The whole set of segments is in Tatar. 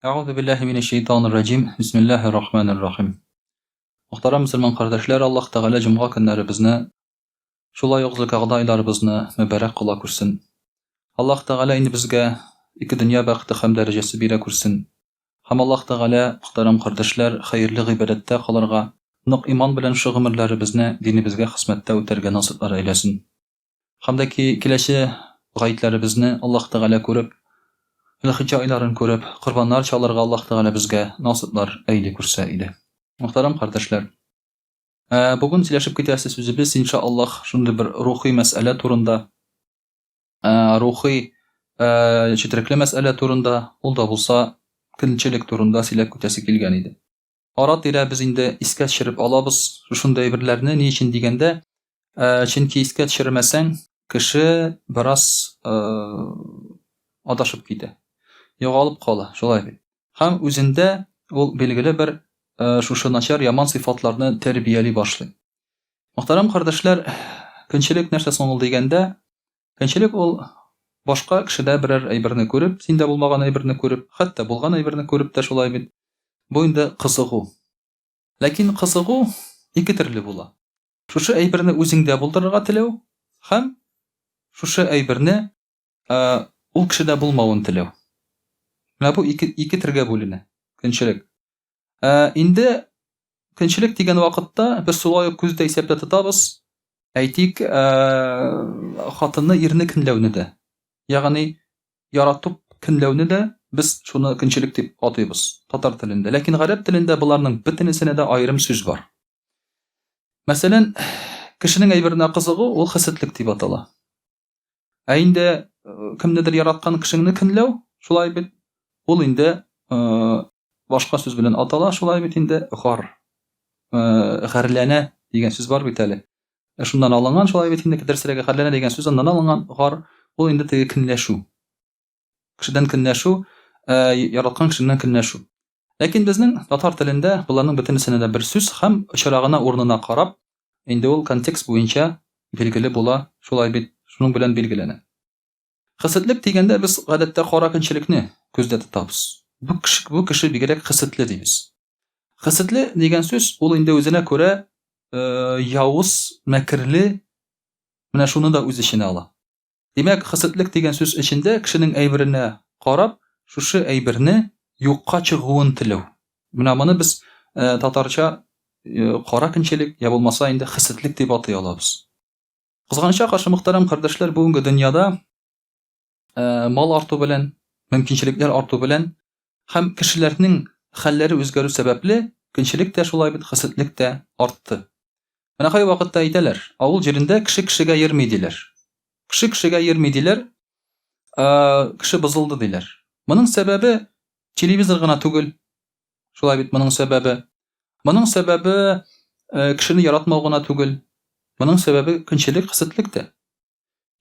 Әгъузу биллаһи минәш шәйтанир раҗим. Бисмиллаһир рахманир рахим. Мөхтәрәм мөселман кардәшләр, Аллаһ Тәгалә җомга көннәребезне, шулай ук зөлкәгъдә айларыбызны мөбарәк кыла күрсен. Аллаһ Тәгалә инде безгә ике дөнья бәхете һәм дәрәҗәсе бирә күрсен. Һәм Аллаһ Тәгалә, мөхтәрәм кардәшләр, хәерле гыйбадәттә калырга, нык иман белән шушы гомерләребезне динебезгә хезмәттә үтәргә насыйплар әйләсен. Һәм дә ки, киләсе гаетләребезне Аллаһ Тәгалә күреп, Зөлхиҗҗә айларын күреп, корбаннар чалырга Аллаһ Тәгалә безгә насыйплар әйли күрсә иде. Мөхтәрәм кардәшләр, бүген сөйләшеп китәсе сүзебез, иншаАллаһ, шундый бер рухи мәсьәлә турында, рухи четерекле мәсьәлә турында, ул да булса көнчелек турында сөйләп китәсе килгән иде. Ара-тирә без инде искә төшереп алабыз шушындый әйберләрне, ни өчен дигәндә, чөнки искә төшермәсәң, кеше бераз адашып китә, югалып кала, шулай бит. Һәм үзендә ул билгеле бер шушы начар, яман сыйфатларны тәрбияли башлый. Мөхтәрәм кардәшләр, көнчелек нәрсә соң ул дигәндә, көнчелек ул башка кешедә берәр әйберне күреп, синдә булмаган әйберне күреп, хәтта булган әйберне күреп тә шулай бит. Бу инде кызыгу. Ләкин кызыгу ике төрле була. Шушы әйберне үзеңдә булдырырга теләү һәм шушы әйберне ул кешедә булмавын теләү. Менә бу ике, ике төргә бүленә көнчелек. Инде көнчелек дигән вакытта без шулай ук күздә исәптә тотабыз, әйтик, хатынны ирне көнләүне дә. Ягъни яратып көнләүне дә без шуны көнчелек дип атыйбыз татар телендә. Ләкин гарәп телендә боларның бөтенесенә дә аерым сүз бар. Мәсәлән, кешенең әйберенә кызыгу ул хәсәтлек дип атала. Ә инде э, кемнедер яраткан кешеңне көнләү, шулай бит, ул инде э, башка сүз белән атала, шулай бит инде гар. Э, гарләнә дигән сүз бар бит әле. Шуннан алынган шулай бит инде, дөресрәге гарләнә дигән сүз аннан алынган, гар ул инде теге көнләшү. Кешедән көнләшү, яраткан кешеңнән көнләшү. Ләкин безнең татар телендә боларның бөтенесенә дә бер сүз һәм очрагына, урынына карап, инде ул контекст буенча билгеле була, шулай бит, шуның белән билгеләнә. Хәсәтлек дигәндә без гадәттә кара көнчелекне күздә тотабыз. Бу кеше, бу кеше бигрәк хәсәтле дибез. Хәсәтле дигән сүз ул инде үзенә күрә э, явыз, мәкерле, менә шуны да үз эченә ала. Димәк, хәсәтлек дигән сүз эчендә кешенең әйберенә карап, шушы әйберне юкка чыгуын теләү. Менә моны без э, татарча э, кара көнчелек, я булмаса инде хәсәтлек дип атый алабыз. Кызганычка каршы, мөхтәрәм кардәшләр, бүгенге дөньяда э, мал арту белән, мөмкинчелекләр арту белән һәм кешеләрнең хәлләре үзгәрү сәбәпле, көнчелек тә шулай бит, хәсәтлек тә артты. Менә кай вакытта әйтәләр, авыл җирендә кеше кешегә йөрми диләр. Кеше кешегә йөрми диләр, кеше бозылды диләр. Моның сәбәбе телевизор гына түгел. Шулай бит моның сәбәбе. Моның сәбәбе кешене яратмау гына түгел. Моның сәбәбе көнчелек, хәсәтлек тә.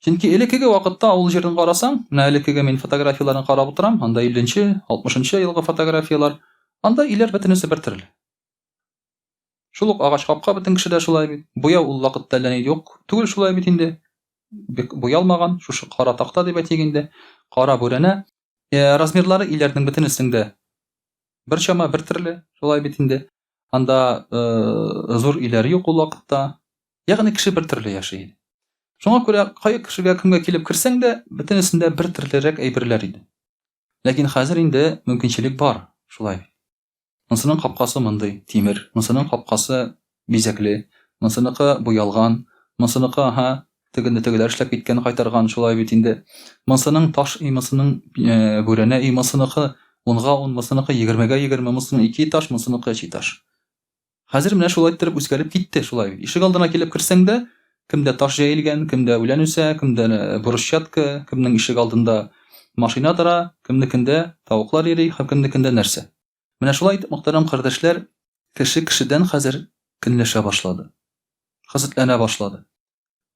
Чөнки элеккеге вакытта авыл җирен карасаң, менә элеккеге мин фотографияләрен карап утырам, анда 50 нче, 60 нчы елгы фотографияләр, анда өйләр бөтенесе бер төрле. Шул ук агач капка бөтен кешедә шулай бит. Буяу ул вакытта әллә ни юк түгел шулай бит инде. Бик буялмаган, шушы кара такта дип әйтик инде, кара бүрәнә. Э, размерлары өйләрнең бөтенесенең дә бер чама, бер төрле, шулай бит инде. Анда э, зур өйләр юк ул вакытта. Ягъни кеше бер төрле яши иде. Шуңа күрә кай кешегә кемгә килеп керсәң дә, бөтенесендә бер төрлерәк әйберләр иде. Ләкин хәзер инде мөмкинчелек бар, шулай бит. Монсының капкасы мондый, тимер, монсының капкасы бизәкле, монсыныкы буялган, монсыныкы, аһа, тегене тегеләр эшләп киткән, кайтарган, шулай бит инде. Монсының таш өй, монсының э, бүрәнә өй, монсыныкы унга ун, монсыныкы егермегә егерме, монсының ике этаж, монсыныкы өч этаж. Хәзер менә шулай иттереп үзгәреп китте, шулай бит. Ишек алдына килеп керсәң дә, кемдә таш җәелгән, кемдә үлән үсә, кемдә э, брусчатка, кемнең ишек алдында машина тора, кемнекендә тавыклар йөри һәм кемнекендә нәрсә. Менә шулай итеп, мөхтәрәм кардәшләр, кеше кешедән хәзер көнләшә башлады. Хәсәтләнә башлады.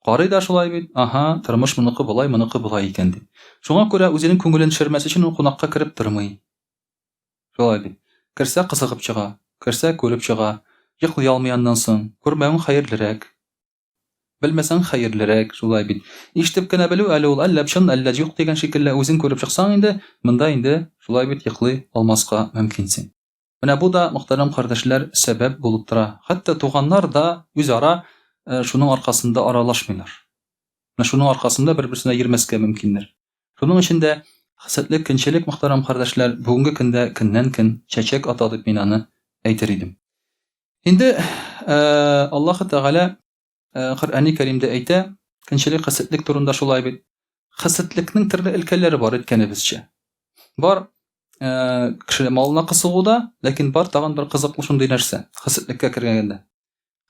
Карый да шулай бит, аһа, тормыш моныкы болай, моныкы болай икән дип. Шуңа күрә үзенең күңелен төшермәс өчен ул кунакка кереп тормый. Шулай бит. Керсә кызыгып чыга, керсә күреп чыга. Йоклый алмый аннан соң. Күрмәвең хәерлерәк. Белмәсәң хәерлерәк, шулай бит. Ишетеп кенә белү әле ул әллә чын, әллә юк дигән шикелле, үзең күреп чыксаң инде, монда инде шулай бит йоклый алмаска мөмкинсең. Менә бу да, мөхтәрәм кардәшләр, сәбәп булып тора. Хәтта туганнар да үзара шуның аркасында аралашмыйлар. Менә шуның аркасында бер-берсенә йөрмәскә мөмкиннәр. Шуның өчен дә хәсәтлек, көнчелек, мөхтәрәм кардәшләр, бүгенге көндә көннән-көн чәчәк ата дип мин аны әйтер идем. Инде Аллаһы Тәгалә Коръәни Кәримдә әйтә, көнчелек, хәсәтлек турында шулай бит. Хәсәтлекнең төрле өлкәләре бар әйткәнебезчә. Бар кеше малына кысыгу да, ләкин бар тагын бер кызыклы шундый нәрсә, хәсәтлеккә кергәндә.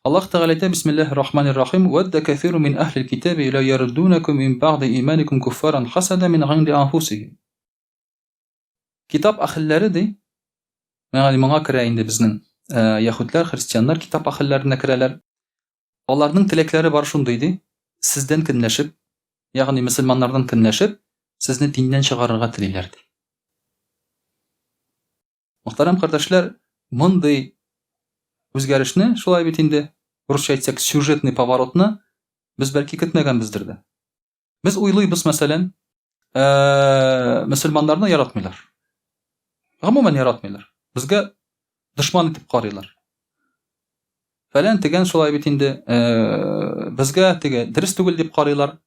Аллаһ Тәгалә әйтә, Бисмиллаһир Рахманир Рахим, «Вадда кәфиру мин әһлил китаби ләү яруддунакум мин бәгъди иманикум куффаран хасада мин гыйнди анфусихим». Китап әһелләре ди, ягъни моңа керә инде безнең яһүдләр, христианнар китап әһелләренә керәләр. Аларның теләкләре бар шундый ди, сездән көнләшеп, ягъни мөселманнардан көнләшеп, сезне диннән чыгарырга телиләр ди. Мөхтәрәм кардәшләр, мондый үзгәрешне, шулай бит инде, русча әйтсәк, сюжетный поворотны без бәлки көтмәгәнбездер дә. Без уйлыйбыз, мәсәлән, мөселманнарны яратмыйлар. Гомумән яратмыйлар. Безгә дошман итеп карыйлар. Фәлән тегән шулай бит инде, безгә теге дөрес түгел дип карыйлар,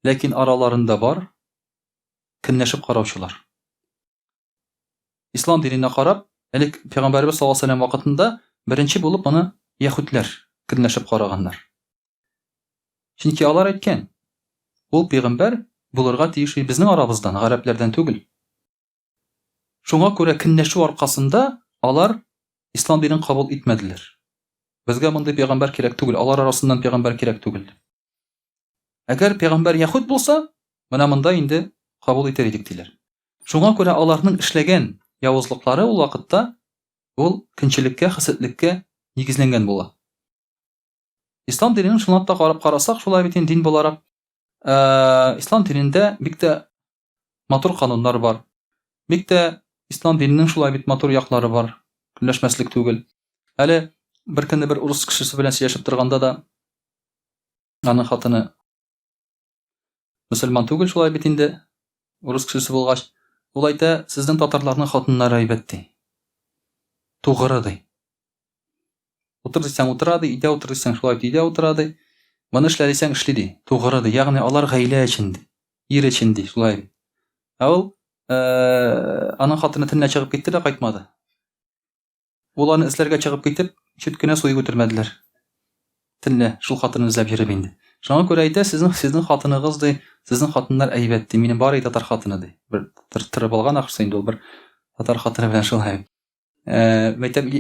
ләкин араларында бар көнләшеп караучылар. Ислам диненә карап, элек пәйгамбәребез саллаллаһу алейһи ва сәлләм вакытында беренче булып моны яһүдләр көнләшеп караганнар. Чөнки алар әйткән, ул пәйгамбәр булырга тиеш безнең арабыздан, гарәпләрдән түгел. Шуңа күрә көнләшү аркасында алар ислам динен кабул итмәделәр. Безгә мондый пәйгамбәр кирәк түгел, алар арасыннан пәйгамбәр кирәк түгел. Әгәр пәйгамбәр яһүд булса, менә монда инде кабул итәр идек диләр. Шуңа күрә аларның эшләгән явызлыклары ул вакытта ул көнчелеккә, хәсәтлеккә нигезләнгән була. Ислам диненең чынлап та карап карасак, шулай бит инде дин буларак, ислам динендә бик тә матур кануннар бар. Бик тә ислам диненең шулай бит матур яклары бар. Көнләшмәслек түгел. Әле бер көнне бер урыс кешесе белән сөйләшеп торганда да аның хатыны мөселман түгел шулай бит инде, урыс кешесе булгач, ул әйтә, сезнең татарларның хатыннары әйбәт ди. Тугры ди. Утыр дисәң утыра ди, өйдә утыр дисәң шулай өйдә утыра ди. Моны эшлә дисәң эшли ди. Тугры ди. Ягъни алар гаилә өчен ди. Ир өчен ди, шулай бит. Ә ул аның хатыны төнлә чыгып китте дә кайтмады. Ул аны эзләргә чыгып китеп, чүт кенә суеп үтермәделәр. Төнлә шул хатынны эзләп йөреп инде. Шуңа күрә әйтә, сезнең сезнең хатыныгыз ди, сезнең хатыннар әйбәт ди, минем бар татар хатыны ди. Бер торып алган ахрысы инде ул бер татар хатыны белән шулай. Мәйтәм,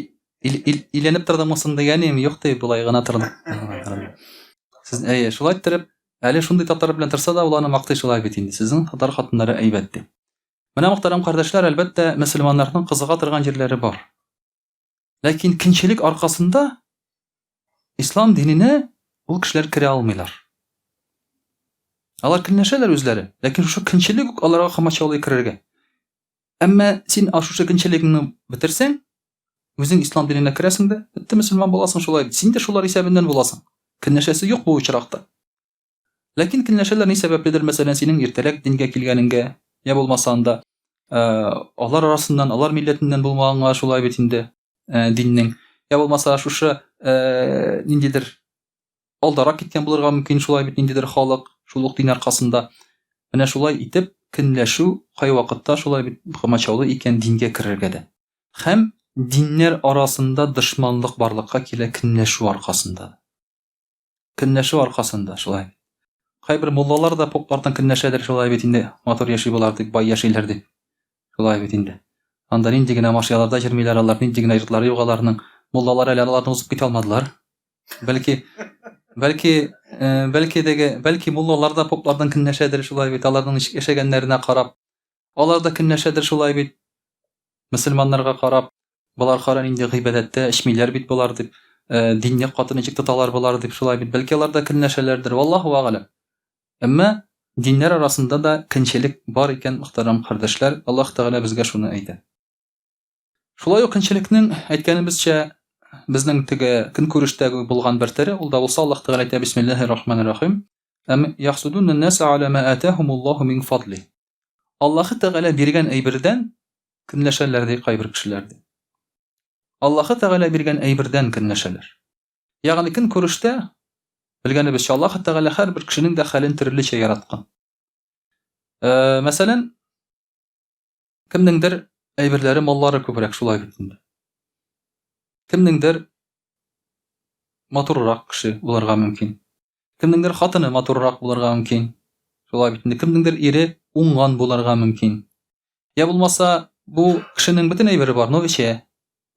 өйләнеп тордыңмы соң дигәнем, юк ди, болай гына тордым. Сез әйе, шулай иттереп, әле шундый татар белән торса да, ул аны мактый шулай бит инде. Сезнең татар хатыннары әйбәт ди. Менә мөхтәрәм кардәшләр, әлбәттә, мөселманнарның кызыга торган җирләре бар. Ләкин көнчелек аркасында ислам диненә ул кешеләр керә алмыйлар. Алар көнләшәләр үзләре, ләкин шушы көнчелек үк аларга комачаулый керергә. Әмма син шушы көнчелегеңне бетерсәң, үзең ислам диненә керәсең дә, бетте мөселман буласың шулай. Син дә шулар исәбеннән буласың. Көнләшәсе юк бу очракта. Ләкин көнләшәләр ни сәбәпледер, мәсәлән, синең иртәрәк дингә килгәнеңгә, я булмаса анда алар арасыннан, алар милләтеннән булмаганга шулай бит инде диннең. Я булмаса шушы ниндидер алдарак киткән булырга мөмкин шулай бит ниндидер халык шул ук дин аркасында. Менә шулай итеп көнләшү кайвакытта шулай бит комачаулый икән дингә керергә дә. Һәм диннәр арасында дошманлык барлыкка килә көнләшү аркасында. Көнләшү аркасында шулай. Кайбер муллалар да поплардан көнләшәдер шулай бит инде, матур яши болар дип, бай яшиләр дип. Шулай бит инде. Анда нинди генә машиналарда йөрмиләр алар, нинди генә йортлары юк аларның. Муллалар әле аларны узып китә алмадылар. Бәлки, бәлки, э, бәлки теге, бәлки муллалар да поплардан көнләшәдер шулай бит, аларның ничек яшәгәннәренә карап. Алар да көнләшәдер шулай бит. Мөселманнарга карап, болар кара нинди гыйбадәттә, эчмиләр бит болар дип, э, динне каты ничек тоталар болар дип шулай бит. Бәлки алар да көнләшәләрдер. Валлаһу әгъләм. Әмма диннәр арасында да көнчелек бар икән, мөхтәрәм кардәшләр, Аллаһ Тәгалә безгә шуны әйтә. Шулай ук көнчелекнең, әйткәнебезчә, безнең теге көнкүрештәге булган бер төре, ул да булса Аллаһ Тәгалә әйтә бисмиллаһир рахманир рахим. Әм яхсудун нас аля ма атахумуллаһу мин фадли. Аллаһ Тәгалә биргән әйбердән көнләшәләр ди кайбер кешеләр ди. Аллаһ Тәгалә биргән әйбердән көнләшәләр. Ягъни көнкүрештә белгәнебезчә Аллаһ Тәгалә һәрбер кешенең дә хәлен төрлечә яраткан. Э, мәсәлән, кемнеңдер әйберләре, маллары күбрәк шулай бит инде. Кемнеңдер матуррак кеше булырга мөмкин. Кемнеңдер хатыны матуррак булырга мөмкин. Шулай бит инде. Кемнеңдер ире уңган булырга мөмкин. Я булмаса, бу кешенең бөтен әйбере бар, но эчә.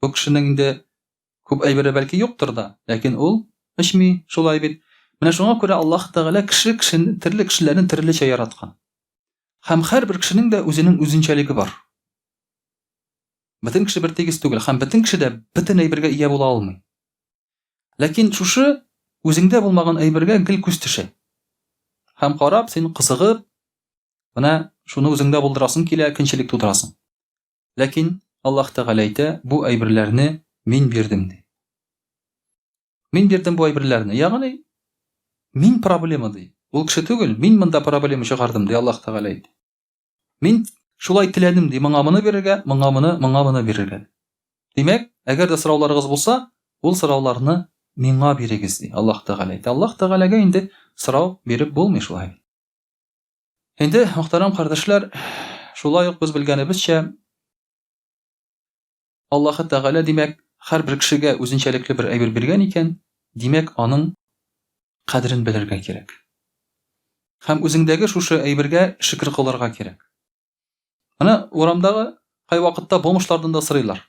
Бу кешенең инде күп әйбере бәлки юктыр да, ләкин ул эчми, шулай бит. Менә шуңа күрә Аллаһ Тәгалә кеше кешене, төрле кешеләрне төрлечә яраткан. Һәм һәрбер кешенең дә үзенең үзенчәлеге бар. Бөтен кеше бер тигез түгел, һәм бөтен кеше дә бөтен әйбергә ия була алмый. Ләкин шушы үзеңдә булмаган әйбергә гел күз төшә. Һәм карап, син кызыгып, менә шуны үзеңдә булдырасың килә, көнчелек тудырасың. Ләкин Аллаһ Тәгалә әйтә, бу әйберләрне мин бирдем ди. Мин бирдем бу әйберләрне. Ягъни мин проблема ди. Ул кеше түгел, мин монда проблема чыгардым ди Аллаһ Тәгалә әйтә. Мин шулай теләдем ди, моңа моны бирергә, моңа моны, моңа моны бирергә. Димәк, әгәр дә сорауларыгыз булса, ул сорауларны миңа бирегез ди Аллаһ Тәгалә әйтә. Аллаһ Тәгаләгә инде сорау биреп булмый шулай. Инде, мөхтәрәм кардәшләр, шулай ук без белгәнебезчә, Аллаһы Тәгалә, димәк, һәрбер кешегә үзенчәлекле бер әйбер биргән икән, димәк, аның кадерен белергә кирәк. Һәм үзеңдәге шушы әйбергә шөкер кылырга кирәк. Менә урамдагы кайвакытта бомжлардан да сорыйлар.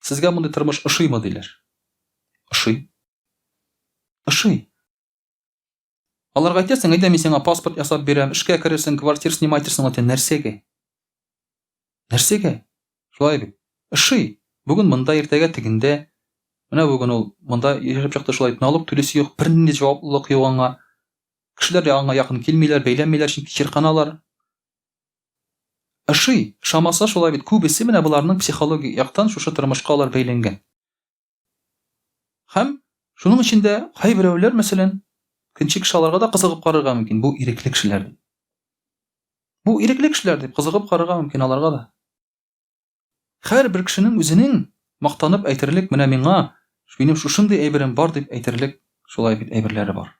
Сезгә мондый тормыш ошыймы диләр. Ошый. Ошый. Аларга әйтәсең, әйдә мин сиңа паспорт ясап бирәм, эшкә керерсең, квартир снимать итәрсең, алар нәрсәгә? Нәрсәгә? Шулай бит. Ошый. Бүген монда, иртәгә тегендә. Менә бүген ул монда яшәп чыкты шулай, налог түлисе юк, бернинди җаваплылык юк аңа. Кешеләр дә аңа якын килмиләр, бәйләнмиләр, чөнки чирканалар. Ошый. Ошамаса шулай бит. Күбесе менә боларның психологик яктан шушы тормышка алар бәйләнгән. Һәм шуның өчен дә кайберәүләр, мәсәлән, көнче кеше аларга да кызыгып карарга мөмкин. Бу ирекле кешеләр дип. Бу ирекле кешеләр дип кызыгып карарга мөмкин аларга да. Һәрбер кешенең үзенең мактанып әйтерлек, менә миңа, минем шушындый әйберем бар дип әйтерлек шулай бит әйберләре бар.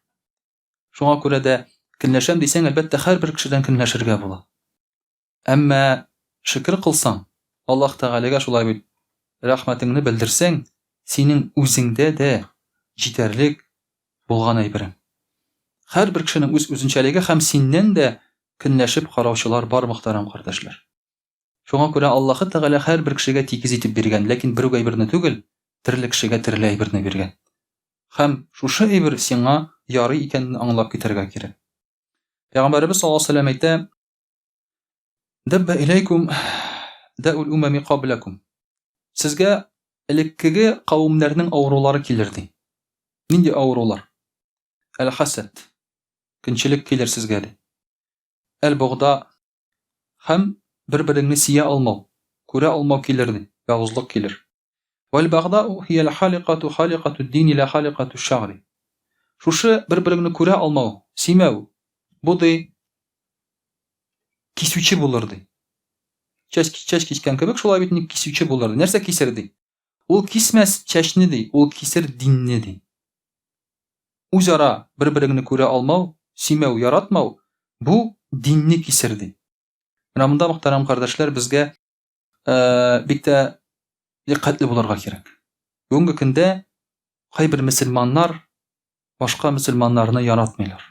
Шуңа күрә дә көнләшәм дисәң, әлбәттә, һәрбер кешедән көнләшергә була. Әмма шөкер кылсаң, Аллаһ Тәгаләгә шулай бит рәхмәтеңне белдерсәң, синең үзеңдә дә җитәрлек булган әйберең. Һәрбер кешенең үз үзенчәлеге һәм синнән дә көнләшеп караучылар бар, мөхтәрәм кардәшләр. Шуңа күрә Аллаһы Тәгалә һәрбер кешегә тигез итеп биргән, ләкин бер үк әйберне түгел, төрле кешегә төрле әйберне биргән. Һәм шушы әйбер сиңа ярый икәнен аңлап китәргә кирәк. Пәйгамбәребез саллаллаһу алейһи ва сәлләм әйтә, Дәббә иләйкүм дәүл умами кабләкүм. Сезгә элеккеге кавемнәрнең авырулары килер ди. Нинди авырулар? Әл-хасад. Көнчелек килер сезгә ди. Әл-богда һәм бер-береңне сия алмау, күрә алмау килер ди, явызлык килер. Вәл-бәгъдау һиял-халикату халикатуд-дини лә халикатуш-шагри. Шушы бер-береңне күрә алмау, симәү, бу ди кисүче булыр ди. Чәч, чәч кискән кебек шулай бит инде кисүче булыр ди. Нәрсә кисер ди? Ул кисмәс чәчне ди, ул кисер динне ди. Үзара бер-береңне күрә алмау, симәү, яратмау, бу динне кисер ди. Менә монда, мөхтәрәм кардәшләр, безгә э, бик тә дикъкатьле булырга кирәк. Бүгенге көндә кайбер мөселманнар башка мөселманнарны яратмыйлар.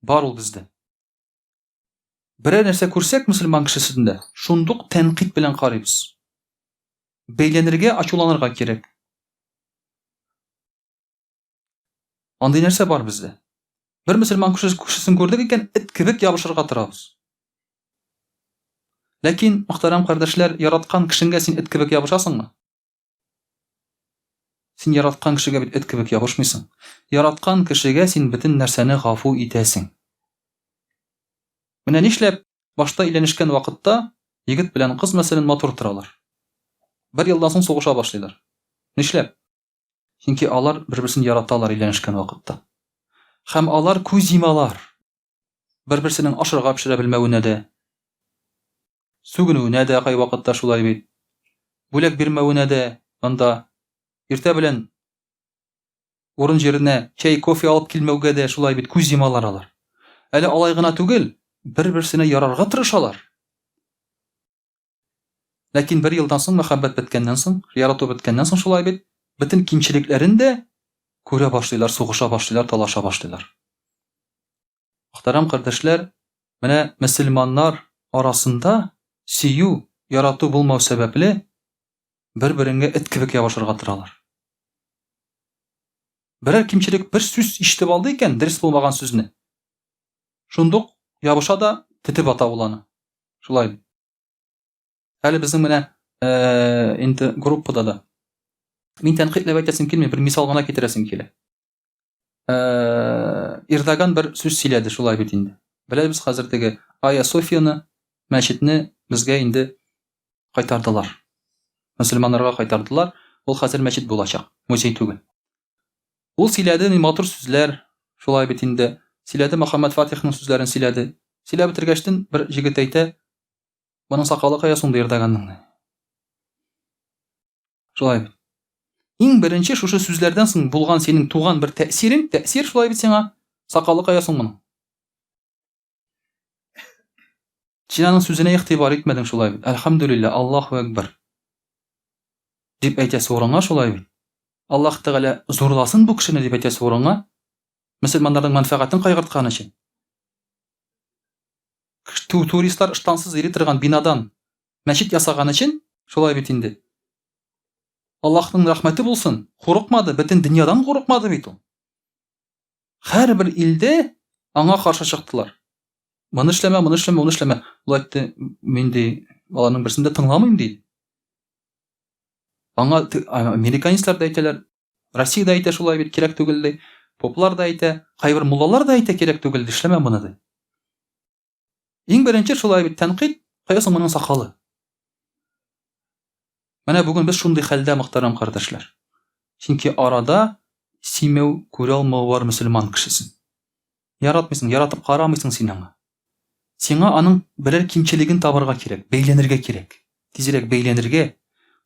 Бар ул бездә. Берәр нәрсә күрсәк мөселман кешесендә, шундук тәнкыйть белән карыйбыз. Бәйләнергә, ачуланырга кирәк. Андый нәрсә бар бездә. Бер мөселман кешесен күрдек икән, эт кебек ябышырга торабыз. Ләкин, мөхтәрәм кардәшләр, яраткан кешеңгә син эт кебек ябышасыңмы? Син яраткан кешегә бит эт кебек ябышмыйсың. Яраткан кешегә син бөтен нәрсәне гафу итәсең. Менә нишләп башта өйләнешкән вакытта егет белән кыз, мәсәлән, матур торалар. Бер елдан соң сугыша башлыйлар. Нишләп? Чөнки алар бер-берсен яраталар өйләнешкән вакытта. Һәм алар күз йомалар. Бер-берсенең ашарга пешерә белмәвенә дә, сүгенүенә дә кайвакытта шулай бит. Бүләк бирмәвенә дә анда иртә белән урын җиренә чәй, кофе алып килмәүгә дә шулай бит күз йомалар алар. Әле алай гына түгел, бер-берсенә ярарга тырышалар. Ләкин бер елдан соң мәхәббәт беткәннән соң, ярату беткәннән соң шулай бит, бөтен кимчелекләрен дә күрә башлыйлар, сугыша башлыйлар, талаша башлыйлар. Мөхтәрәм кардәшләр, менә мөселманнар арасында сөю, ярату булмау сәбәпле, бер-береңгә эт кебек ябышырга торалар. Берәр кимчелек, бер сүз ишетеп алды икән, дөрес булмаган сүзне, шундук ябыша да тетеп ата ул аны. Шулай бит. Әле безнең менә э, инде группада да. Мин тәнкыйтьләп әйтәсем килми, бер мисал гына китерәсем килә. Э, Эрдоган бер сүз сөйләде, шулай бит инде. Беләбез хәзер теге Айя Софияны, мәчетне безгә инде кайтардылар. Мөселманнарга кайтардылар. Ул хәзер мәчет булачак, музей түгел. Ул сөйләде ни матур сүзләр, шулай бит инде. Сөйләде Мөхәммәд Фатихның сүзләрен сөйләде. Сөйләп бетергәчтен бер җегет әйтә, моның сакалы кая соң ди Эрдоганның. Шулай бит. Иң беренче шушы сүзләрдән соң булган синең туган бер тәэсирең, тәэсир шулай бит сиңа, сакалы кая соң моның? Син аның сүзенә игътибар итмәдең шулай бит. Әлхәмдүлилләһ, Аллаһу әкбәр. Дип әйтәсе урынга шулай бит. Аллаһ Тәгалә зурласын бу кешене дип әйтәсе урынга, мөселманнарның мәнфәгатен кайгырткан өчен. Туристлар ыштансыз йөри торган бинадан мәчет ясаган өчен, шулай бит инде. Аллаһның рәхмәте булсын, курыкмады, бөтен дөньядан курыкмады бит ул. Һәрбер илдә аңа каршы чыктылар. Моны эшләмә, моны эшләмә, моны эшләмә. Ул әйтте, мин ди, аларның берсен дә тыңламыйм ди. Аңа американецлар да әйтәләр, Россия дә әйтә шулай бит, кирәк түгел ди. Поплар да әйтә, кайбер муллалар да әйтә, кирәк түгел ди, эшләмә моны ди. Иң беренче шулай бит тәнкыйть, кая соң моның сакалы? Менә бүген без шундый хәлдә, мөхтәрәм кардәшләр. Чөнки арада симәү, күрә алмау бар мөселман кешесен. Яратмыйсың, яратып карамыйсың син аңа. Сиңа аның берәр кимчелеген табарга кирәк, бәйләнергә кирәк. Тизрәк бәйләнергә,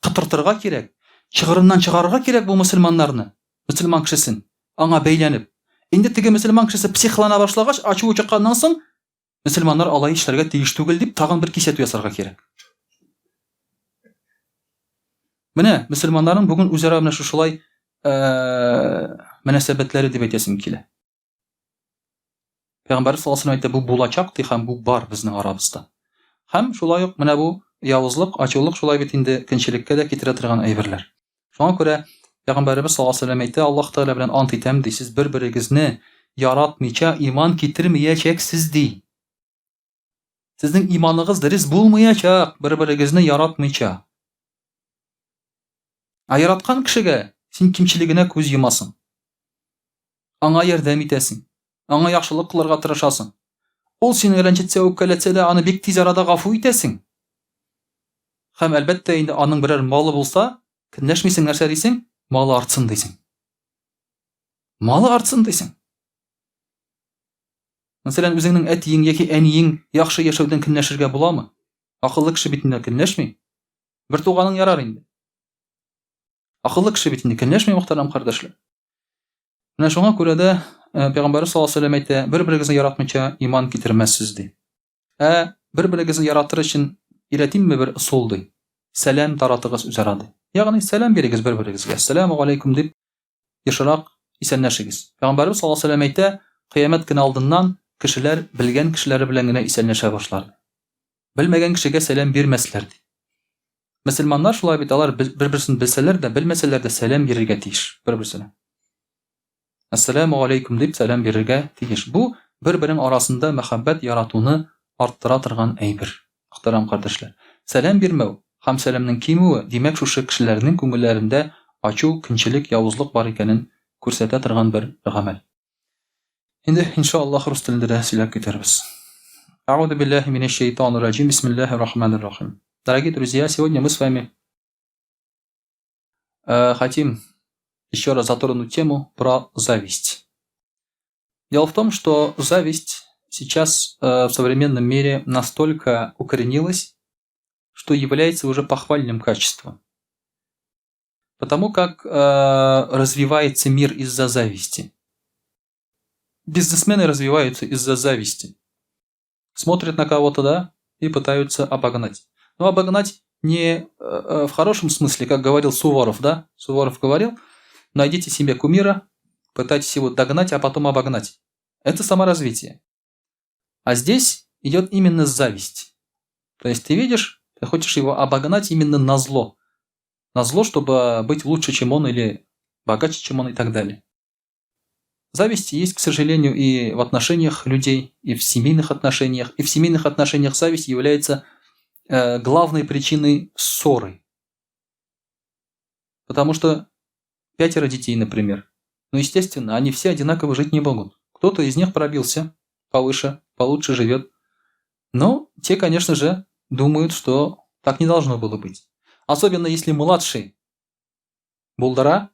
котыртырга кирәк, чыгырыннан чыгарырга кирәк бу мөселманнарны, мөселман кешесен, аңа бәйләнеп. Инде теге мөселман кешесе психлана башлагач, ачуы чыкканнан соң, мөселманнар алай эшләргә тиеш түгел дип тагын бер кисәтү ясарга кирәк. Менә мөселманнарның бүген үзара менә шушылай э, мөнәсәбәтләре дип әйтәсем килә. Пәйгамбәр саллаллаһу алейһи әйтә, бу булачак ди һәм бу бар безнең арабызда. Һәм шулай ук менә бу явызлык, ачулык шулай бит инде көнчелеккә дә китерә торган әйберләр. Шуңа күрә Пәйгамбәребез саллаллаһу алейһи әйтә, Аллаһ Тәгалә белән ант итәм ди, сез бер-берегезне яратмыйча иман китермәячәксез ди. Сезнең иманыгыз дөрес булмаячак, бер-берегезне яратмыйча. Ә яраткан кешегә син кимчелегенә күз йомасың. Аңа ярдәм итәсең. Аңа яхшылык кылырга тырышасың. Ул сине рәнҗетсә, үпкәләтсә дә, аны бик тиз арада гафу итәсең. Һәм әлбәттә инде аның берәр малы булса, көнләшмисең, нәрсә дисең? Малы артсын дисең. Малы артсын дисең. Мәсәлән, үзеңнең әтиең яки әниең яхшы яшәүдән көнләшергә буламы? Акыллы кеше бит инде көнләшми. Бер туганың ярар инде. Акыллы кеше бит инде көнләшми, мөхтәрәм кардәшләр. Менә шуңа күрә дә э, Пәйгамбәр саллаллаһу алейһи вәсәлләм әйтә, бер-берегезне яратмыйча иман китермәссез ди. Ә бер-берегезне яратыр өчен өйрәтимме бер ысул ди. Сәлам таратыгыз үзара ди. Ягъни сәлам бирегез бер-берегезгә. Әссәламу алейкум дип ешрак исәнләшегез. Пәйгамбәребез саллаллаһу алейһи вәсәлләм әйтә, кыямәт көне алдыннан кешеләр белгән кешеләре белән генә исәнләшә башлар. Белмәгән кешегә сәлам бирмәсләр ди. Мөселманнар шулай бит, алар бер-берсен белсәләр дә, белмәсәләр дә сәлам бирергә тиеш бер-берсенә. Әссәламу алейкум дип сәлам бирергә тиеш. Бу бер-берең арасында мәхәббәт, яратуны арттыра торган әйбер. Мөхтәрәм кардәшләр, сәлам бирмәү һәм сәламнең кимүе, димәк, шушы кешеләрнең күңелләрендә ачу, көнчелек, явызлык бар икәнен күрсәтә торган бер гамәл. Инде, иншаллаһ, рус телендә дә сөйләп китәрбез. А'уду биллахи минәш шәйтанир раҗим. Бисмиллахир рахманир рахим. Дорогие друзья, сегодня мы с вами Хотим еще раз затронуть тему про зависть. Дело в том, что зависть сейчас в современном мире настолько укоренилась, что является уже похвальным качеством. Потому как развивается мир из-за зависти. Бизнесмены развиваются из-за зависти. Смотрят на кого-то, да, и пытаются обогнать. Но обогнать не в хорошем смысле, как говорил Суворов, да? Суворов говорил, найдите себе кумира, пытайтесь его догнать, а потом обогнать. Это саморазвитие. А здесь идет именно зависть. То есть ты видишь, ты хочешь его обогнать именно на зло. На зло, чтобы быть лучше, чем он, или богаче, чем он, и так далее. Зависть есть, к сожалению, и в отношениях людей, и в семейных отношениях. И в семейных отношениях зависть является главной причиной ссоры. Потому что 5 детей, например. Естественно, они все одинаково жить не могут. Кто-то из них пробился повыше, получше живет. Но те, конечно же, думают, что так не должно было быть. Особенно если младший булдыра,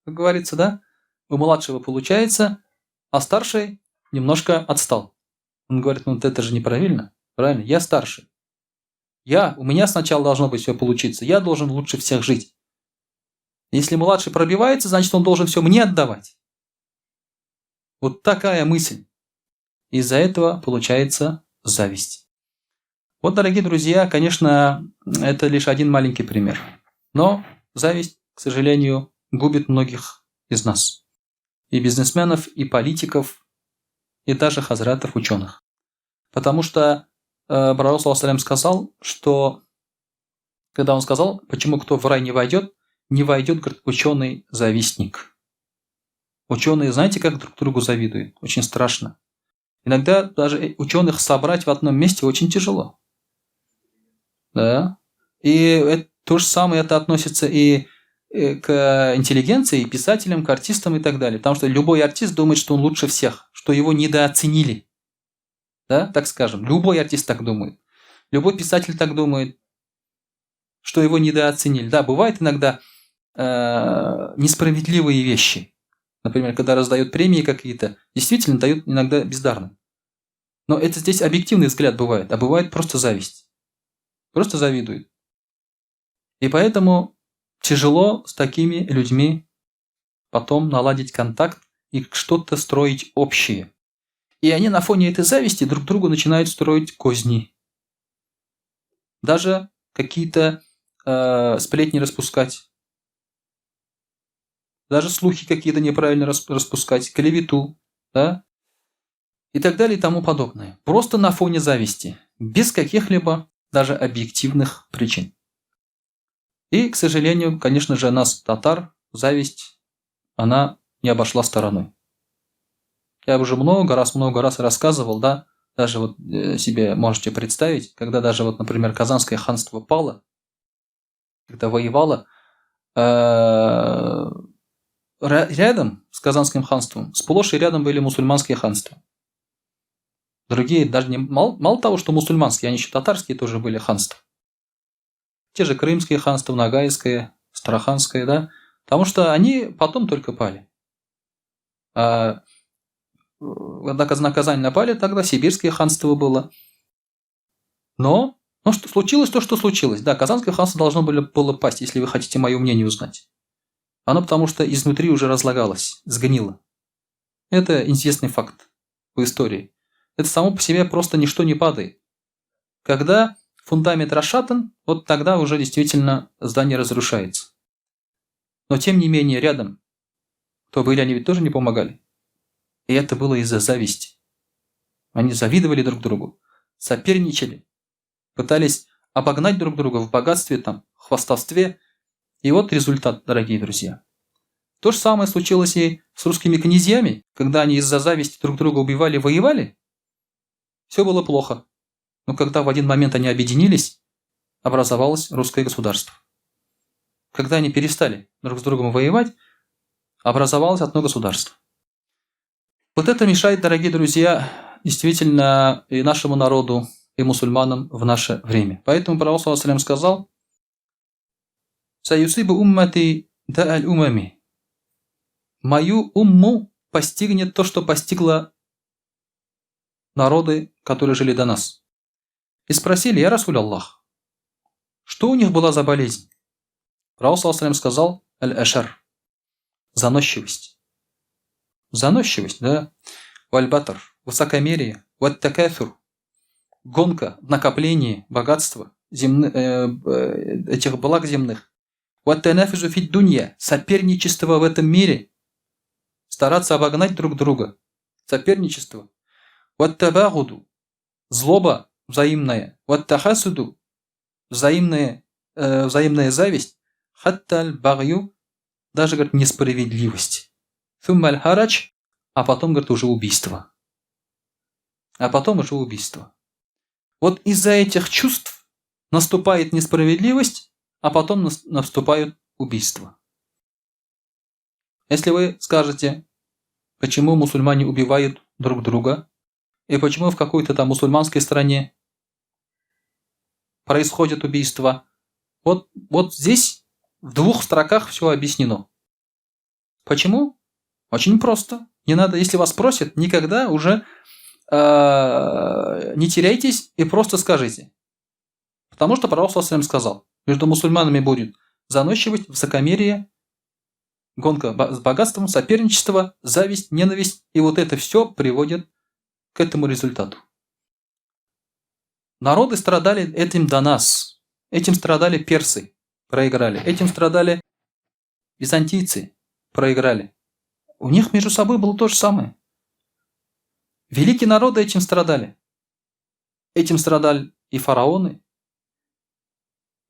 как говорится, да? У младшего получается, а старший немножко отстал. Он говорит, ну это же неправильно, правильно? Я старший. У меня сначала должно быть все получиться, я должен лучше всех жить. Если младший пробивается, значит он должен все мне отдавать. Вот такая мысль. Из-за этого получается зависть. Дорогие друзья, конечно, это лишь один маленький пример. Но зависть, к сожалению, губит многих из нас. И бизнесменов, и политиков, и даже хазратов, ученых. Потому что Пророк, саллаллаху алейхи ва саллям, сказал, что, когда он сказал, почему кто в рай не войдет, не войдет, говорит, ученый-завистник. Ученые, знаете, как друг другу завидуют? Очень страшно. Иногда даже ученых собрать в одном месте очень тяжело. Да. И то же самое это относится и к интеллигенции, и писателям, к артистам и так далее. Потому что любой артист думает, что он лучше всех, что его недооценили. Да, так скажем. Любой артист так думает. Любой писатель так думает, что его недооценили. Да, бывает иногда несправедливые вещи. Например, когда раздают премии какие-то, действительно дают иногда бездарным. Но это здесь объективный взгляд бывает, а бывает просто зависть. Просто завидуют. И поэтому тяжело с такими людьми потом наладить контакт и что-то строить общее. И они на фоне этой зависти друг другу начинают строить козни. Даже какие-то сплетни распускать. Даже слухи какие-то неправильно распускать, клевету, да? И так далее и тому подобное. Просто на фоне зависти, без каких-либо даже объективных причин. И, к сожалению, конечно же, нас, татар, зависть, она не обошла стороной. Я уже много раз рассказывал, да, даже себе можете представить, когда даже, например, Казанское ханство пало, когда воевало, рядом с Казанским ханством, сплошь и рядом были мусульманские ханства. Другие, даже не, мало, мало того, что мусульманские, они еще татарские тоже были ханства. Те же крымские ханства, Ногайское, Астраханское, да, потому что они потом только пали. А когда на Казань напали, тогда сибирское ханство было. Но, что случилось то, что случилось. Да, Казанское ханство должно было пасть, если вы хотите мое мнение узнать. Оно потому что изнутри уже разлагалось, сгнило. Это известный факт в истории. Это само по себе просто ничто не падает. Когда фундамент расшатан, тогда уже действительно здание разрушается. Но тем не менее рядом, кто были, они ведь тоже не помогали. И это было из-за зависти. Они завидовали друг другу, соперничали, пытались обогнать друг друга в богатстве, хвастовстве. И вот результат, дорогие друзья. То же самое случилось и с русскими князьями, когда они из-за зависти друг друга убивали, воевали. Все было плохо. Но когда в один момент они объединились, образовалось русское государство. Когда они перестали друг с другом воевать, образовалось одно государство. Вот это мешает, дорогие друзья, действительно и нашему народу, и мусульманам в наше время. Поэтому Пророк, саллаллаху алейхи ва саллям, сказал: «Саюсибу уммати Да аль-умами. Мою умму постигнет то, что постигло народы, которые жили до нас. И спросили, я Расуль Аллах, что у них была за болезнь? Пророк саллаллаху сказал, аль-ашар, заносчивость. Заносчивость, да. Вальбатр, высокомерие, ваттакафюр, гонка, накопление, богатство, земны, э, э, этих благ земных. Ваттанафизу фид дунья, соперничество в этом мире, стараться обогнать друг друга, соперничество. Ваттабагуду, злоба взаимная. Ваттахасуду, взаимная, э, взаимная зависть. Хатта багью, даже, говорит, несправедливость. Thumma харач, а потом, говорит, уже убийство. А потом уже убийство. Вот из-за этих чувств наступает несправедливость, а потом наступают убийства. Если вы скажете, почему мусульмане убивают друг друга, и почему в какой-то там мусульманской стране происходит убийство, вот, вот здесь в двух строках все объяснено. Почему? Очень просто. Не надо, если вас просят, никогда уже не теряйтесь и просто скажите. Потому что пророк саллаллаху сказал, между мусульманами будет заносчивость, высокомерие, гонка с богатством, соперничество, зависть, ненависть. И вот это все приводит к этому результату. Народы страдали этим до нас. Этим страдали персы, проиграли. Этим страдали византийцы, проиграли. У них между собой было то же самое. Великие народы этим страдали. Этим страдали и фараоны,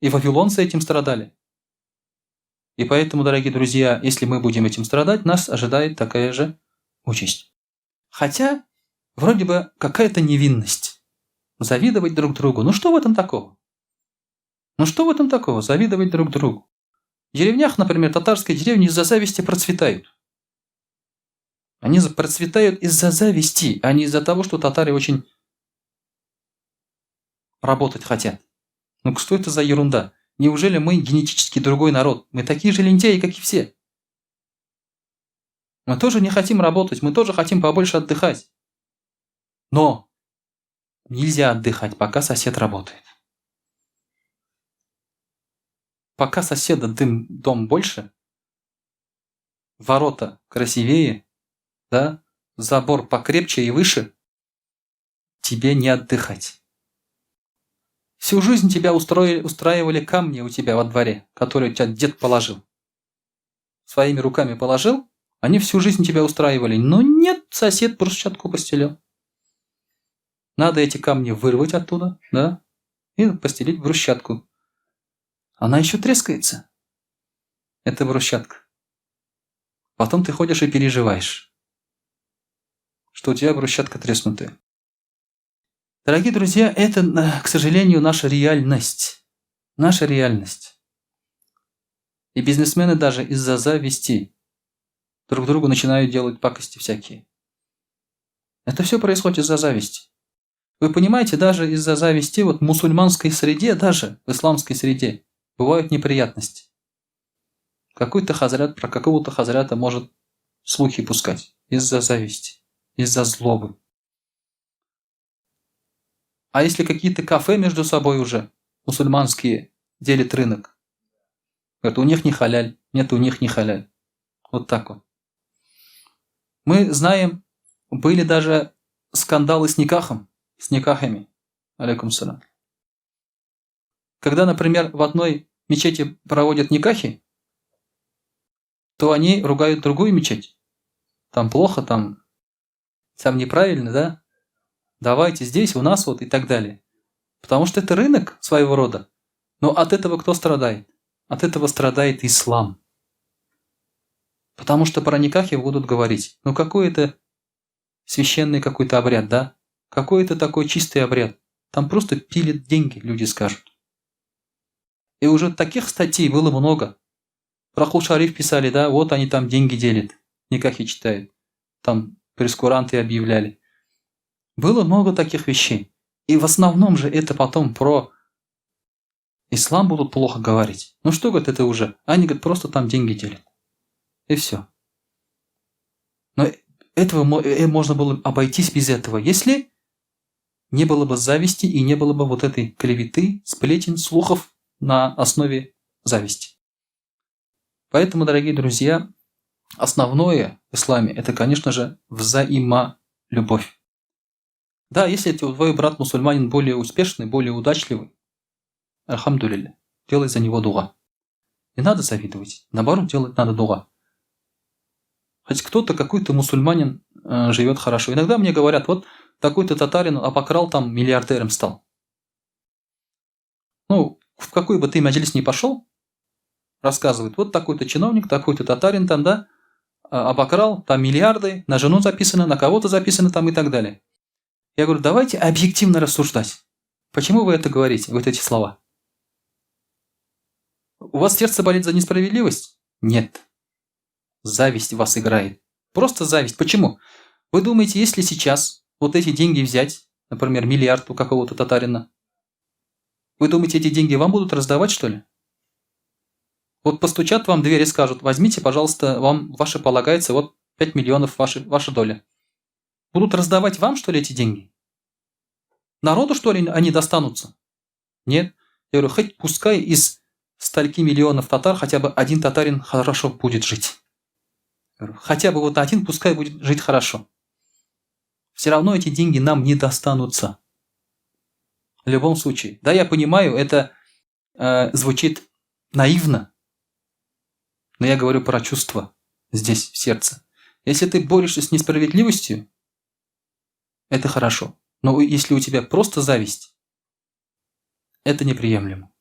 и вавилонцы этим страдали. И поэтому, дорогие друзья, если мы будем этим страдать, нас ожидает такая же участь. Хотя, вроде бы, какая-то невинность. Завидовать друг другу. Ну что в этом такого? Ну что в этом такого? Завидовать друг другу. В деревнях, например, татарские деревни из-за зависти процветают. Они процветают из-за зависти, а не из-за того, что татары очень работать хотят. Ну что это за ерунда? Неужели мы генетически другой народ? Мы такие же лентяи, как и все. Мы тоже не хотим работать, мы тоже хотим побольше отдыхать. Но нельзя отдыхать, пока сосед работает. Пока соседа дым, дом больше, ворота красивее, да, забор покрепче и выше, тебе не отдыхать. Всю жизнь тебя устроили, устраивали камни у тебя во дворе, которые у тебя дед положил. Своими руками положил, они всю жизнь тебя устраивали. Но нет, сосед брусчатку постелил. Надо эти камни вырвать оттуда, да, и постелить брусчатку. Она еще трескается. Это брусчатка. Потом ты ходишь и переживаешь, что у тебя брусчатка треснутая. Дорогие друзья, это, к сожалению, наша реальность. Наша реальность. И бизнесмены даже из-за зависти друг другу начинают делать пакости всякие. Это все происходит из-за зависти. Вы понимаете, даже из-за зависти вот в мусульманской среде, даже в исламской среде, бывают неприятности. Какой-то хазрят про какого-то хазрята может слухи пускать из-за зависти, из-за злобы. А если какие-то кафе между собой уже, мусульманские, делят рынок? Говорят, у них не халяль, нет, у них не халяль. Вот так вот. Мы знаем, были даже скандалы с никахом, с никахами. Алейкум салам. Когда, например, в одной мечети проводят никахи, то они ругают другую мечеть. Там плохо, там, там неправильно, да? Давайте здесь, у нас вот и так далее. Потому что это рынок своего рода. Но от этого кто страдает? От этого страдает ислам. Потому что про никахи будут говорить. Ну какой это священный какой-то обряд, да? Какой это такой чистый обряд? Там просто пилят деньги, люди скажут. И уже таких статей было много. Про Кул-Шариф писали, да, вот они там деньги делят, никахи читают. Там прейскуранты объявляли. Было много таких вещей. И в основном же это потом про Ислам будут плохо говорить. Ну что, говорит, это уже? Они, говорит, просто там деньги делят. И все. Но этого можно было обойтись без этого, если не было бы зависти и не было бы вот этой клеветы, сплетен, слухов на основе зависти. Поэтому, дорогие друзья, основное в исламе – это, конечно же, взаимолюбовь. Да, если твой брат мусульманин более успешный, более удачливый, الحمد لله, делай за него дога. Не надо завидовать, наоборот, делать надо дога. Хоть кто-то, какой-то мусульманин живет хорошо. Иногда мне говорят, вот такой-то татарин обокрал там, миллиардером стал. Ну, в какой бы ты маҗлис ни пошел, рассказывают, вот такой-то чиновник, такой-то татарин там, да, обокрал, там миллиарды, на жену записано, на кого-то записано там и так далее. Я говорю, давайте объективно рассуждать. Почему вы это говорите, вот эти слова? У вас сердце болит за несправедливость? Нет. Зависть в вас играет. Просто зависть. Почему? Вы думаете, если сейчас вот эти деньги взять, например, миллиард у какого-то татарина, вы думаете, эти деньги вам будут раздавать, что ли? Вот постучат вам в дверь и скажут, возьмите, пожалуйста, вам ваше полагается, вот 5 миллионов ваша доля. Будут раздавать вам, что ли, эти деньги? Народу, что ли, они достанутся? Нет. Я говорю, хоть пускай из стольки миллионов татар хотя бы один татарин хорошо будет жить. Говорю, хотя бы вот один пускай будет жить хорошо. Все равно эти деньги нам не достанутся. В любом случае. Да, я понимаю, это звучит наивно, но я говорю про чувства здесь, в сердце. Если ты борешься с несправедливостью, это хорошо. Но если у тебя просто зависть, это неприемлемо.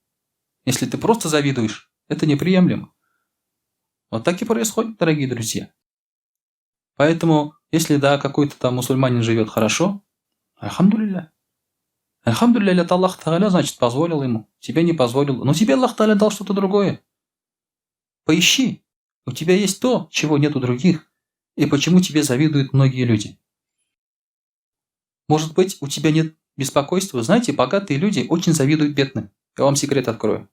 Если ты просто завидуешь, это неприемлемо. Вот так и происходит, дорогие друзья. Поэтому, если, да, какой-то там мусульманин живет хорошо, الحمد لله. الحمد لله, это Аллах تعالى, значит, позволил ему. Тебе не позволил. Но тебе Аллах تعالى дал что-то другое. Поищи. У тебя есть то, чего нет у других. И почему тебе завидуют многие люди. Может быть, у тебя нет беспокойства. Знаете, богатые люди очень завидуют бедным. Я вам секрет открою.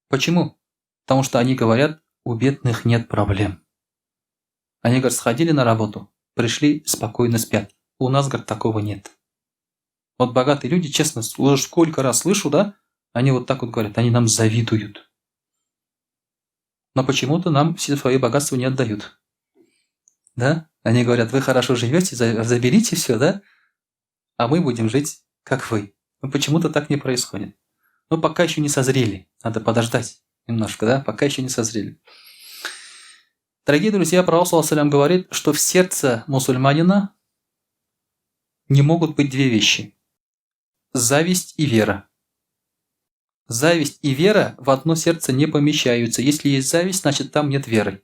Почему? Потому что они говорят, у бедных нет проблем. Они, говорят, сходили на работу, пришли, спокойно спят. У нас, говорят, такого нет. Вот богатые люди, честно, уже сколько раз слышу, да, они вот так вот говорят, они нам завидуют. Но почему-то нам все свои богатства не отдают. Да? Они говорят, вы хорошо живете, заберите все, да? А мы будем жить, как вы. Но почему-то так не происходит. Но пока еще не созрели. Надо подождать немножко, да? Пока еще не созрели. Дорогие друзья, Пророк صلى الله говорит, что в сердце мусульманина не могут быть две вещи. Зависть и вера. Зависть и вера в одно сердце не помещаются. Если есть зависть, значит, там нет веры.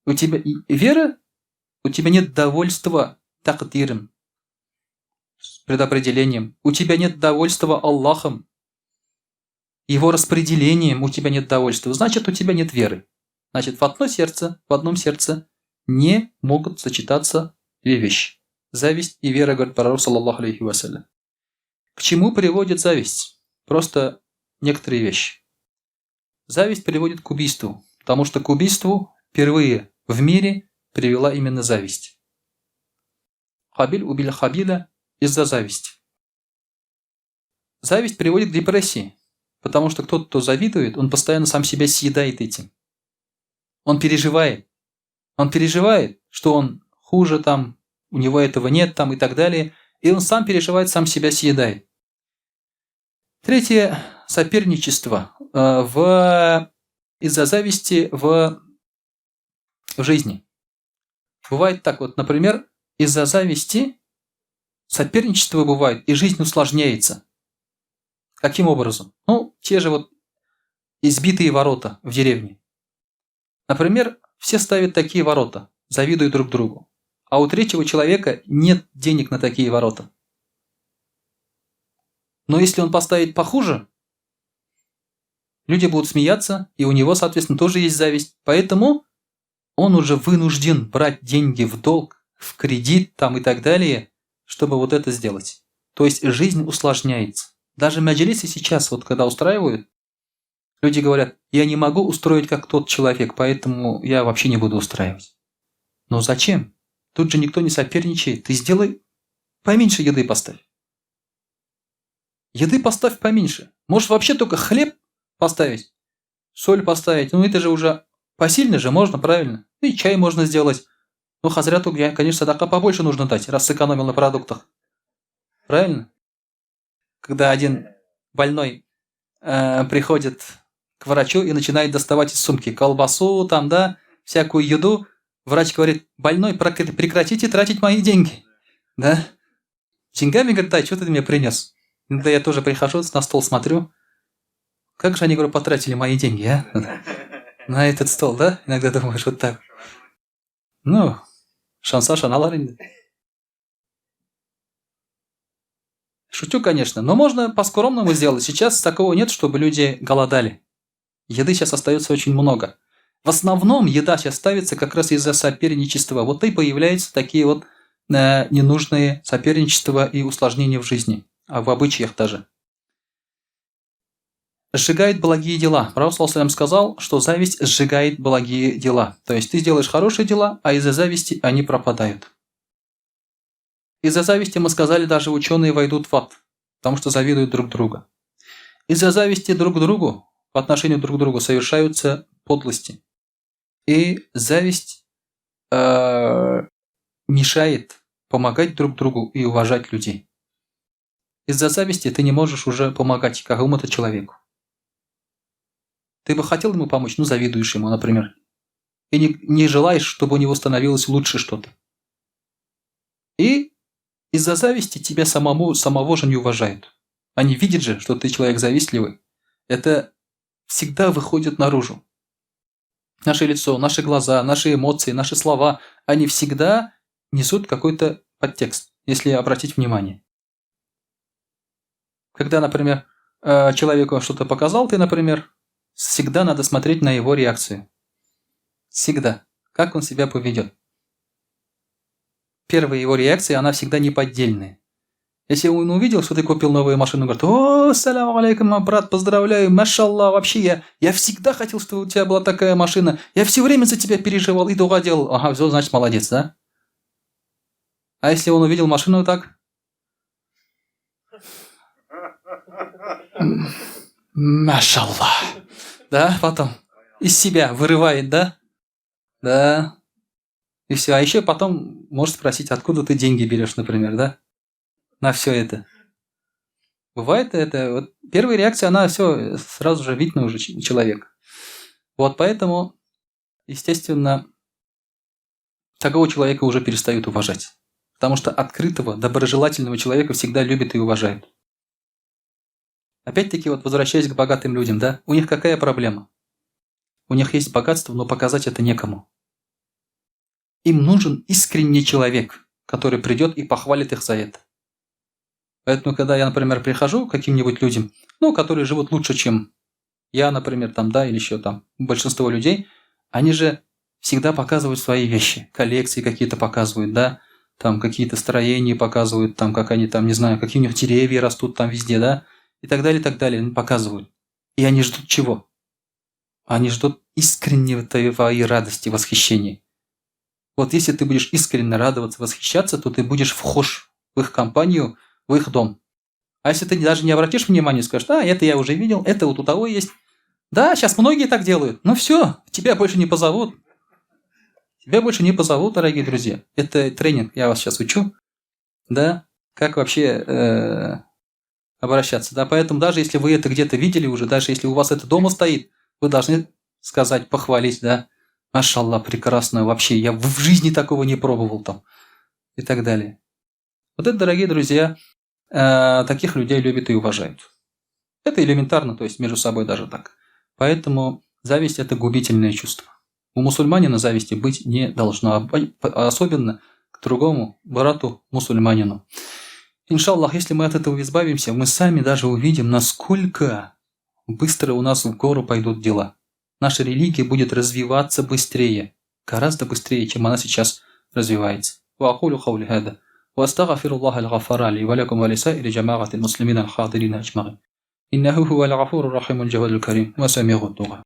У тебя вера, у тебя нет довольства тәкъдиром, предопределением. У тебя нет довольства Аллахом, его распределением у тебя нет довольства. Значит, у тебя нет веры. Значит, в одном сердце не могут сочетаться две вещи. Зависть и вера, говорит пророк, صلى الله عليه وسلم. К чему приводит зависть? Просто некоторые вещи. Зависть приводит к убийству, потому что к убийству впервые в мире привела именно зависть. Хабиль убил Хабиля из-за зависти. Зависть приводит к депрессии, потому что тот, кто завидует, он постоянно сам себя съедает этим. Он переживает. Он переживает, что он хуже там, у него этого нет там и так далее. И он сам переживает, сам себя съедает. Третье – соперничество из-за зависти в жизни. Бывает так вот, например, из-за зависти соперничество бывает, и жизнь усложняется. Каким образом? Ну, те же вот избитые ворота в деревне. Например, все ставят такие ворота, завидуют друг другу. А у третьего человека нет денег на такие ворота. Но если он поставит похуже, люди будут смеяться, и у него, соответственно, тоже есть зависть. Поэтому он уже вынужден брать деньги в долг, в кредит там и так далее, чтобы вот это сделать. То есть жизнь усложняется. Даже мәҗлисы сейчас, вот когда устраивают, люди говорят, я не могу устроить как тот человек, поэтому я вообще не буду устраивать. Но зачем? Тут же никто не соперничает. Ты сделай поменьше еды поставь. Еды поставь поменьше. Можешь вообще только хлеб поставить, соль поставить. Ну это же уже посильно же можно, правильно? Ну и чай можно сделать. Ну хазряту, конечно, садака побольше нужно дать, раз сэкономил на продуктах. Правильно? Когда один больной приходит к врачу и начинает доставать из сумки колбасу, там, да, всякую еду, врач говорит, больной, прекратите тратить мои деньги. Да? Деньгами, говорит, дай, что ты мне принес? Да я тоже прихожу, на стол смотрю. Как же они, говорю, потратили мои деньги, а? На этот стол, да? Иногда думаешь, вот так. Ну, шанса шаналар инде. Шучу, конечно, но можно по-скромному сделать. Сейчас такого нет, чтобы люди голодали. Еды сейчас остается очень много. В основном еда сейчас ставится как раз из-за соперничества. Вот и появляются такие вот ненужные соперничества и усложнения в жизни, а в обычаях даже. Сжигает благие дела. Пророк саллаллаху сказал, что зависть сжигает благие дела. То есть ты сделаешь хорошие дела, а из-за зависти они пропадают. Из-за зависти, мы сказали, даже ученые войдут в ад, потому что завидуют друг друга. Из-за зависти друг к другу, по отношению друг к другу, совершаются подлости. И зависть мешает помогать друг другу и уважать людей. Из-за зависти ты не можешь уже помогать какому-то человеку. Ты бы хотел ему помочь, но завидуешь ему, например. И не желаешь, чтобы у него становилось лучше что-то. И из-за зависти тебя самого же не уважают. Они видят же, что ты человек завистливый. Это всегда выходит наружу. Наше лицо, наши глаза, наши эмоции, наши слова, они всегда несут какой-то подтекст, если обратить внимание. Когда, например, человеку что-то показал, ты, например, всегда надо смотреть на его реакцию. Всегда. Как он себя поведет. Первая его реакция, она всегда неподдельная. Если он увидел, что ты купил новую машину, говорит, о, салям алейкум, брат, поздравляю, машаллах, вообще я всегда хотел, чтобы у тебя была такая машина, я все время за тебя переживал и дуа делал. Ага, все, значит, молодец, да? А если он увидел машину так? Машаллах. Да, потом из себя вырывает, да? Да. И все. А еще потом может спросить, откуда ты деньги берешь, например, да? На все это. Бывает это. Вот первая реакция, она все сразу же видно уже человека. Вот поэтому, естественно, такого человека уже перестают уважать. Потому что открытого, доброжелательного человека всегда любят и уважают. Опять-таки, вот возвращаясь к богатым людям, да, у них какая проблема? У них есть богатство, но показать это некому. Им нужен искренний человек, который придет и похвалит их за это. Поэтому, когда я, например, прихожу к каким-нибудь людям, ну, которые живут лучше, чем я, например, там, да, или еще там большинство людей, они же всегда показывают свои вещи, коллекции какие-то показывают, да, там какие-то строения показывают, там, как они там, не знаю, какие у них деревья растут там везде, да, и так далее, показывают. И они ждут чего? Они ждут искреннего твоей радости, восхищения. Вот если ты будешь искренне радоваться, восхищаться, то ты будешь вхож в их компанию, в их дом. А если ты даже не обратишь внимания, скажешь, а, это я уже видел, это вот у того есть. Да, сейчас многие так делают. Ну все, тебя больше не позовут. Тебя больше не позовут, дорогие друзья. Это тренинг, я вас сейчас учу. Да, как вообще обращаться. Да, поэтому даже если вы это где-то видели уже, даже если у вас это дома стоит, вы должны сказать, похвалить, да. Машаллах, прекрасно, вообще, я в жизни такого не пробовал там. И так далее. Вот это, дорогие друзья, таких людей любят и уважают. Это элементарно, то есть между собой даже так. Поэтому зависть – это губительное чувство. У мусульманина зависти быть не должно, особенно к другому брату мусульманину. Иншаллах, если мы от этого избавимся, мы сами даже увидим, насколько быстро у нас в гору пойдут дела. Наша религия будет развиваться быстрее, гораздо быстрее, чем она сейчас развивается. Ва астагфируллаһ аль-гаффара ли ва ләкум ва лисаири җәмәгатил муслимин аль-хадирин әҗмәгыйн. Иннәһу һувәл гафуру рахимул җәвадул кәрим ва сәмигуд дуга.